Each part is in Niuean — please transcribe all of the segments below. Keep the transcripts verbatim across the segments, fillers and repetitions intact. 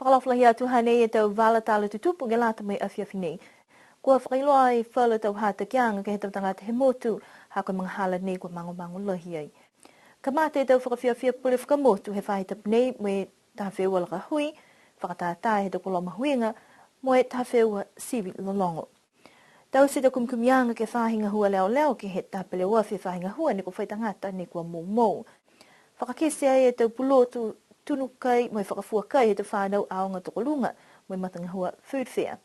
Fakaalofa lahi atu, hanei e tau vala tala tutupu ke lata mo e afiafi nei. Kua fakailoa e falu tau hatakiaga ke he tau tagata he motu, ha ko e magahala nei kua magomago lahi ai. Kamata e tau fakafiafia pule fakamotu he faahi tapu nei mo e taha feua laka hui, fakatātā he tau koloa mahuiga, mo e taha feua sivi lologo. Taute e tau kumikumiaga ke he faahi gahua leoleo ke he tapele uafi he faahi gahua ne kua fai tagata ne kua moumou. Fakakite ai e tau pulotu tunu kai mo e fakafua kai he tau fanau aoga tokoluga mo e matagahua Food Fair.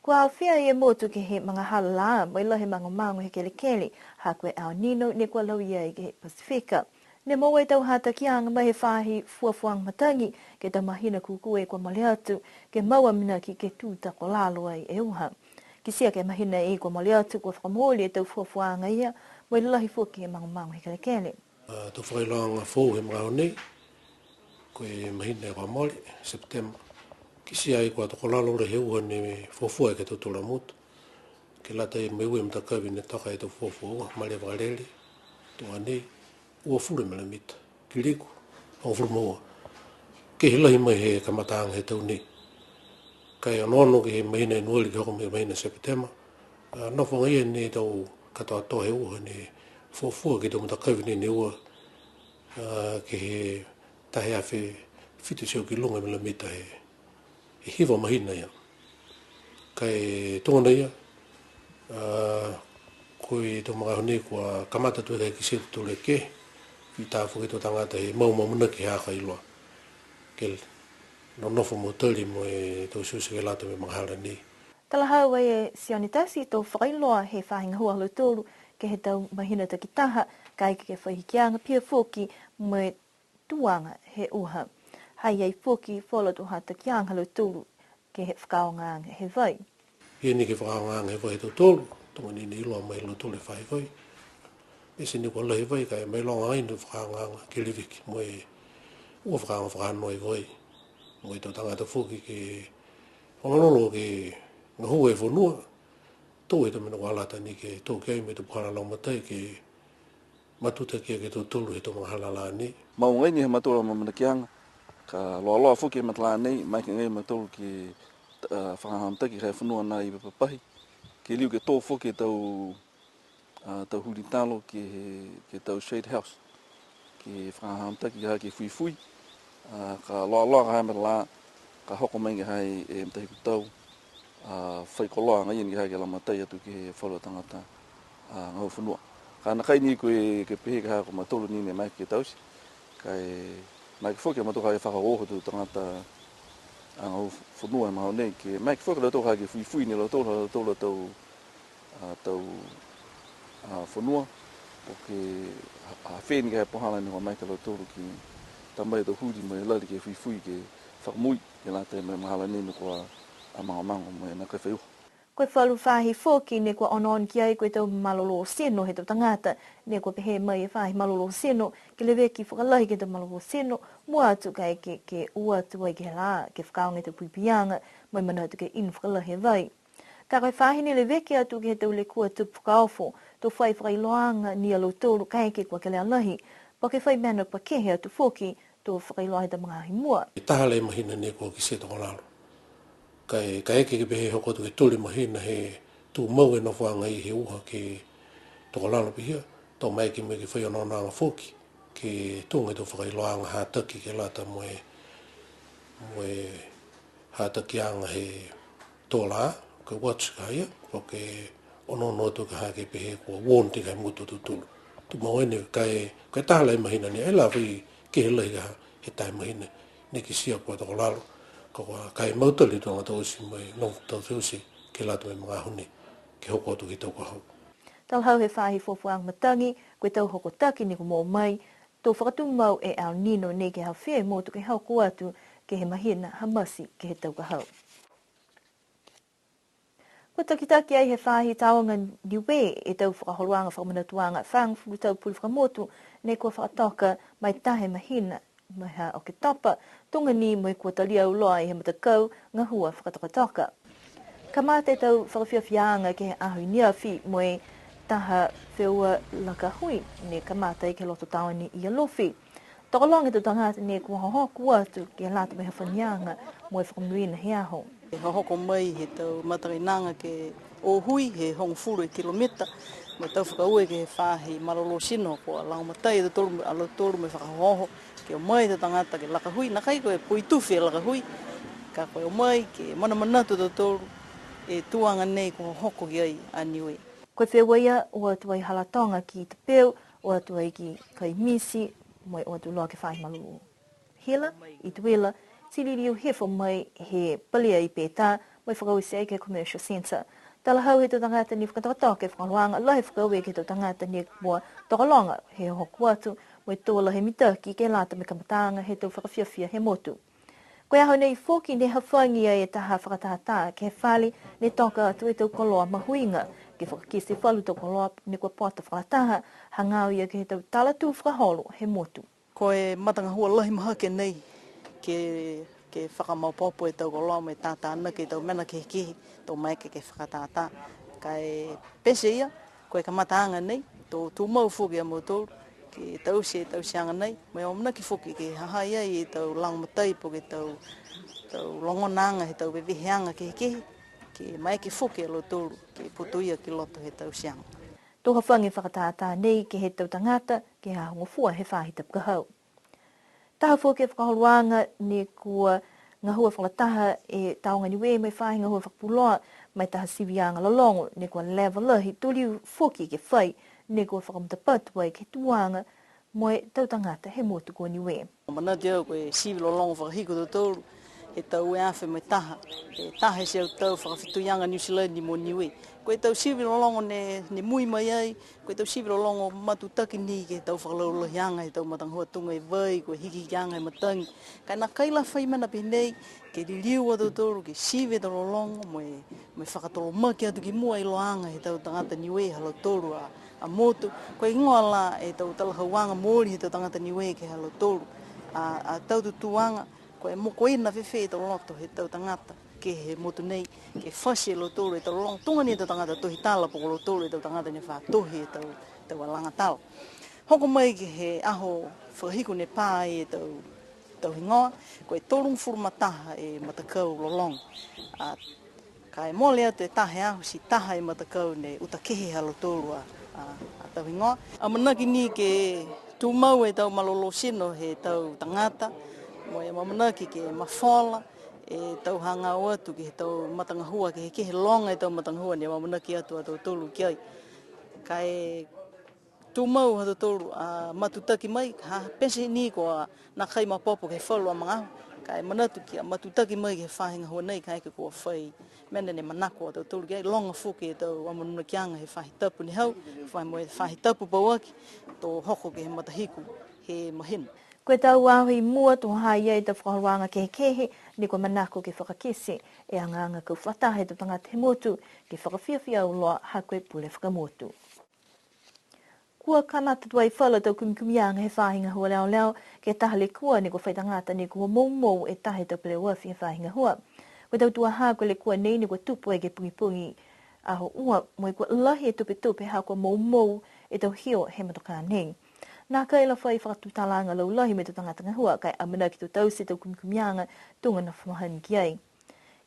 Kua aofia e motu ke he magahala lā mo e lahi magomago he kelekele, ha ko e El Nino ne kua lauia ai ke he Pasifika. Ne moua e tau hatakiaga mai he faahi fuafuaga matagi ke he tau mahina kukū kua mole atu, ke mau amanaki ke tū takolalo ai e uha. Kitia ke he mahina ia kua mole atu kua fakamooli e tau fuafuaga ia, mo e lahi foki e magomago he kelekele. A, tau fakailoaga foou he magaaho nei, ko e mahina kua mole, Sepetema. Kitia ai kua takolalo lahi e uha ne fuafua ke he tau tula motu. Ke lata mo e ua e matakavi ne toka e tau fuafua uha, malē vakalele, tuga nei, uafulu milimita, ki liku, hogofulu ma ua. Kehe lahi mai he kamataaga he tau nei. Ka e onoono ke he mahina Ianuari ke hoko mai mahina Sepetema, a, nofo agaia ne tau katoatoa he uha ne fuafua ke he tau matakavi nei ne ua, a, ke he taha e afe fitu e teau ki luga e milimita he, he hiva mahina ia. Ka e tuga ia, a, ko e tau magaaho nei kua kamata tuai ke kitia e tau tula kehe, fita foki e tau tagata he mau amanaki he ha ka iloa. Ke nonofo mo tali mo e tau siusiu ke lata mo e magahala nei. Talahau ai e Sione Tasi, to fakailoa he faahi gahua ha lautolu ke he tau mahina takitaha, kaeke ke fai hikiaga pihia foki mo e tuaga he uha. Ha i ai foki falu tau hatakiaga ha lautolu ke he fakaaogaaga he vai. Ia ni ke he fakaaogaaga he vai ha tautolu, tuga ni ne iloa mai ha lautolu he faahi vai. Pete ni kua lahi e vai, ka e mailoga ai ni fakaaogaaga ke leveki mo e ua fakaaoga fakanoa e vai. Mo e tau tagata foki ke fagalolo ke gahua e fonua, to he tau mena kua lata ni ke to ki ai mo e tau puhala lagomatai ke matutaki aki e tautolu he tau magahala lā nei. Mau agaia ni ha mautolu a amanakiaga, ka loaloa foki e matala nei, maeke agaia a mautolu ke, a, fakahagahaga mitaki ke he fonua nā i Vaipapahi. Ke liu ke to foki e tau, a, tau huli talo ke he, ke he tau shade house. Ke fakahagahaga mitaki ke he fuifui, a, ka loaloa ka ha e matala, ka hoko mai ke he, e matahiku tau, a, fai koloa agaia ni ke he lagomatai atu ke he falu a tagata, a, gahua fonua. Ka nākai ni ko e, ke pehē ke he ko mautolu ni ne maeke ke taute. Ka e maeke foki a mautolu ke fakaohooho e tau tagata, a, gahua fonua he magaaho nei, ke maeke foki a lautolu ke fuifui ni a lautolu, ha lautolu a tau a, tau, a, fonua, po ke ha, ha fē ni ke he puhala ne kua maeke a lautolu ke ta mai e tau huli mo e lali ke fuifui ke fakamoui, ke lata mo e magahala nei ne kua, a, magomago mo e nākai fai uha. Ko e falu faahi foki ne kua onoono ki ai ko e tau malolō tino he tau tagata, ne kua pehē mai e faahi malolō tino, ke leveki fakalahi ke he tau malolō tino, mua atu kaeke ke o atu ai ke he lā, ke fakaaoga e tau puipuiaga, mo e manatu ke inu fakalahi e vai. Ka ko e faahi ne leveki atu ke he tau lekua tupu fakaofo, to fai fakailoaaga ni a lautolu kaeke kua kelea lahi, po ke fai mena kua kehe atu foki, to fakailoa he tau magaaho i mua. E taha la e mahina ne kua kitia e tokolalo. Ka e, kaeke ke pehē hoko atu ke tolu e mahina he tumau e nofoaga i he uha ke tokolalo pihia, to maeke mo e ke fai onoonoaga foki, ke tuga e tau fakailoaaga hataki ke lata mo e, mo e hatakiaga he tolā, ke watch ka ia, po ke onoono atu ke ha ke pehē kua warn ti ka he motu tutulu. Tumau e ne ka e, ka e taha la e mahina ne, e la fai kehe lahi ka he taha e mahina, ne kitia kua tokolalo, ka kua, ka e mautali tuga tau oti mai, no tau oti, ke lata mo e magaaho nei, ke hoko atu ke he tau ka hau. Talahau he faahi fuafuaaga matagi, ko e tau hokotaki ne kua moua mai, to fakatumau e El Nino nei ke he aho fē e motu ke hoko atu ke he mahina ha Mati ke he tau ka hau. Kua takitaki ai he faahi tāoga Niue e tau fakaholoaga fakamanatuaga fagofulu tau pule fakamotu ne kua fakatoka mai taha e mahina, mai he Oketopa, tuga ni mo e kua talia auloa he matakau gahua fakatokatoka. Kamata e tau fakafiafiaaga ke he aho i neafi mo e taha feua laka hui ne kamata ai ke he loto taone i Alofi. Tokologa e tau tagata ne kua hohoko atu ke lata mo e hafagiaga mo e fakamonuina he aho. E hohoko mai he tau matakainaga ke o hui he hogofulu e kilomita, mo e tau fakaaue ke he faahi malolō tino kua lagomatai e tautolu, a lautolu mo e fakaohooho, ke o mai e tau tagata ke laka hui, nākai ko e poitufi e laka hui, ka ko e o mai ke manamanatu a tautolu e tuaga nei kua hohoko ki ai a Niue. Ko e feua ia, o atu ai ha Latoga ki Tapeu, o atu ai ki Kaimiti, mo e o atu loa ke he faahi malolō. Hila, i Tuila, ti liliu hifo mai he palea i Peta, mo e fakaoti ai ke he Commercial Centre. Talahau he tau tagata ne fakatokatoka e fakaholoaga, lahi e fakaaue ke he tau tagata ne kua tokologa he hohoko atu, mo e tō lahi e mitaki ke lata mo e kamataaga he tau fakafiafia he motu. Ko e aho nei foki ne hafagi ai e taha fakatātā ke he fale ne toka atu e tau koloa mahuiga, ke fakakite falu tau koloa ne kua pota fakalataha, hagaao ia ke he tau tala tū fakaholo he motu. Ko e matagahua lahi mahaki nei ke, ke fakamaopoopo e tau koloa mo e tātānaki e tau mena kehekehe, to maeke ke fakatātā. Ka e pete ia, ko e kamataaga nei, to tumau foki a mautolu ke taute e tauteaga nei, mo e amanaki foki ke ha ha i ai e tau lagomatai po ke tau, tau logonaaga he tau veveheaga kehekehe, ke maeke foki a lautolu ke putoia ki loto he tauteaga. To hafagi e fakatātā nei ke he tau tagata, ke he Aho Gofua he faahi tapu ka hau. Taha foki e fakaholoaga ne kua gahua fakalataha e Tāoga Niue mo e faahi gahua fakapuloa, mo e taha siviaga lologo ne kua leva lahi, to liu foki ke fai, ne kua fakamatapatu ai ke he tuaga mo e tau tagata he motu ko Niue. Manatu au ko e sivi lologo fakahiku a tautolu he tau ua e afe mo e taha, e taha e teau tau fakafetuiaga Niu Silani mo Niue. Ko e tau sivi lologo ne, ne mui mai ai, ko e tau sivi lologo matutaki ni ke he tau fakalaulahiaga he tau matagahua tuga e vai, ko e hikihikiaga he matagi. Ka e nākai la fai mena pehē nei, ke liliu a tautolu, ke sivi e tau lologo, mo e, mo e fakatolomaki atu ki mua e iloaaga he tau tagata Niue ha lautolu a, a motu. Ko e igoa la e tau talahauaga mooli he tau tagata Niue ke he ha lautolu a, a tau tutūaga, ko e mokoina fēfē e tau loto he tau tagata ke he motu nei, ke fati e lautolu e tau lologo, tuga ni e tau tagata tohi tala po ko lautolu e tau tagata ne fa tohi e tau, tau alaga tala. Hoko mai ke he aho fakahiku ne pā ai e tau, tau higoa, ko e tolugofulu ma taha e matakau lologo. A, ka e mole atu e taha e aho ti taha e matakau ne uta kehe ha lautolu a, a, a tau higoa. Amanaki ni ke tumau e tau malolō tino he tau tagata, mo e amanaki ke mafola e tau hagaao atu ke he tau matagahua, ke he, ke he loga e tau matagahua ne amanaki atu a tautolu ki ai. Ka e tumau ha tautolu a matutaki mai, ha pete ni kua nākai maopoopo ke he falu a magaaho, ka e manatu ki a matutaki mai ke he faahi gahua nei, kaeke kua fai mena ne manako a tautolu ki ai, loga foki e tau amanunakiaga he faahi tapu ne hau, fai mo e faahi tapu pauaki, to hoko ke he matahiku he mahina. Ko e tau aho i mua to ha i ai e tau fakaholoaga kehekehe, ne kua manako ke fakakite e agaaga kau fakataha he tau tagata he motu, ke fakafiafia auloa ha ko e pule fakamotu. Kua kamata tuai falu a tau kumikumiaga he faahi gahua leoleo, ke he taha lekua ne kua fai tagata ne kua moumou e taha he tau peleoafi he faahi gahua. Ko e tau tuaha ko e lekua nei ne kua tupu ai ke he pogipogi Aho Ua, mo e kua lahi e tupetupe ha kua moumou e tau hio he motokā nei. Nākai la fai fakatutalaaga laulahi mo e tau tagata gahua, ka e amanaki to taute e tau kumikumiaga tuga ne fa mahani ki ai.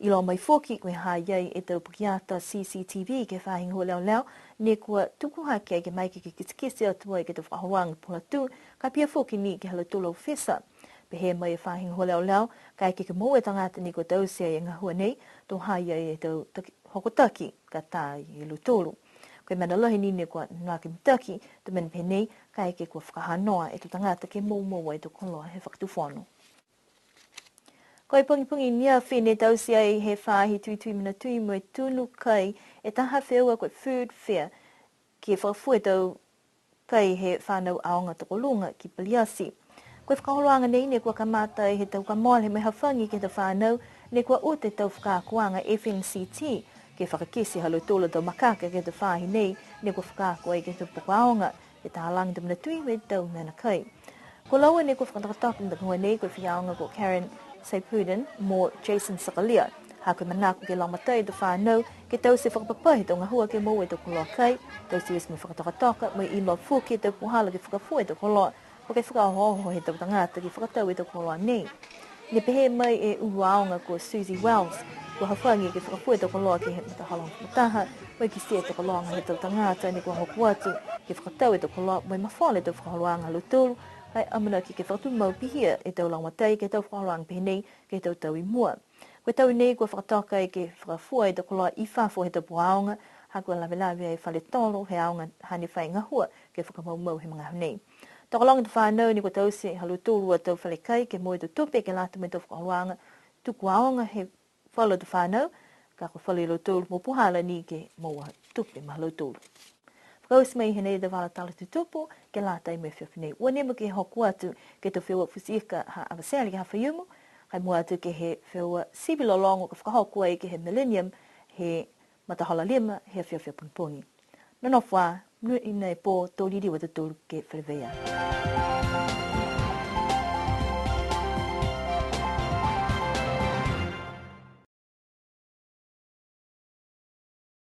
Iloa mai foki, ko e ha i ai e tau pukeata C C T V ke he faahi gahua leoleo, ne kua tuku hake ai ke maeke ke kitekite atu ai ke he tau fakaholoaga puhala tū, ka e pihia foki ni ke he ha lautolu a ofisa. Pehē mai e faahi gahua leoleo, kaeke ke moua e tagata ne kua taute ai e gahua nei, to ha i ai e tau taki, hokotaki, ka tā e lautolu. Ko e mena lahi ni ne kua nākai mitaki, to mena pehē nei, kaeke kua fakahanoa e tau tagata ke moumou ai e tau koloa he fakatufono. Ko e pogipogi ne afi ne taute ai he faahi tuitui mena tui mo e tunu kai e taha feua ko e food fair, ke fakafua e tau kai he fanau aoga tokoluga ki Paliati. Ko e fakaholoaga nei ne kua kamata he tau kua mole mo e hafagi ke he tau fanau ne kua uta e tau fakaakoaga F M C T, ke fakakite ha lautolu a tau makaka ke he tau faahi nei ne kua fakaako ai ke he tau poko aoga, e talaga e tau mena tui mo e tau mena kai. Ko laua ne kua fakatokatoka e matagahua nei ko e faiaoga ko Karen Seipudan mo Jason Sakalia. Ha ko e manako ke lagomatai e tau fanau ke taute fakapapahi e tau gahua ke moua e tau koloa kai, taute oti mo e fakatokatoka, mo e iloa foki e tau puhala ke fakafua e tau koloa. Ko e fakaohooho he tau tagata ke fakatau e tau koloa nei. Ne pehē mai e ulu aoga ko Susie Wells, kua hafagi ke fakafua e tau koloa ke he matahola hogofulu ma taha, mo e kitia e tokologa he tau tagata ne kua hoko atu ke fakatau e tau koloa mo e mafola e tau fakaholoaga ha lautolu, ka e amanaki ke fakatumau pihia e tau lagomatai ke he tau fakaholoaga pehē nei ke he tau tau i mua. Ko e tau nei kua fakatoka ai ke fakafua e tau koloa i fafo he tau pō aoga, ha kua lavelave e fale tolo he aoga hane fai gahua ke fakamaumau he magaaho nei. Tokologa e tau fānau ne kua taute ha lautolu a tau fale kai ke moua e tau tupe ke lata mo e tau fakaholoaga tuku aoga he falu a tau fānau, ka ko e falu a lautolu mo puhala ni ke moua tupe ma lautolu. Fakaoti mai hanei e tau vala tala tutupu ke lata mo e afiafi nei. Ua nimo ke hoko atu ke he tau feua futi ika ha Avatele ke he Aho Faiumu, ka e mua atu ke he feua sivi lologo ka fakahoko ai ke he Millennium he matahola lima he afiafi Apogipogi. Nonofo ā, monuina e pō, to liliu a tautolu ke feleveia.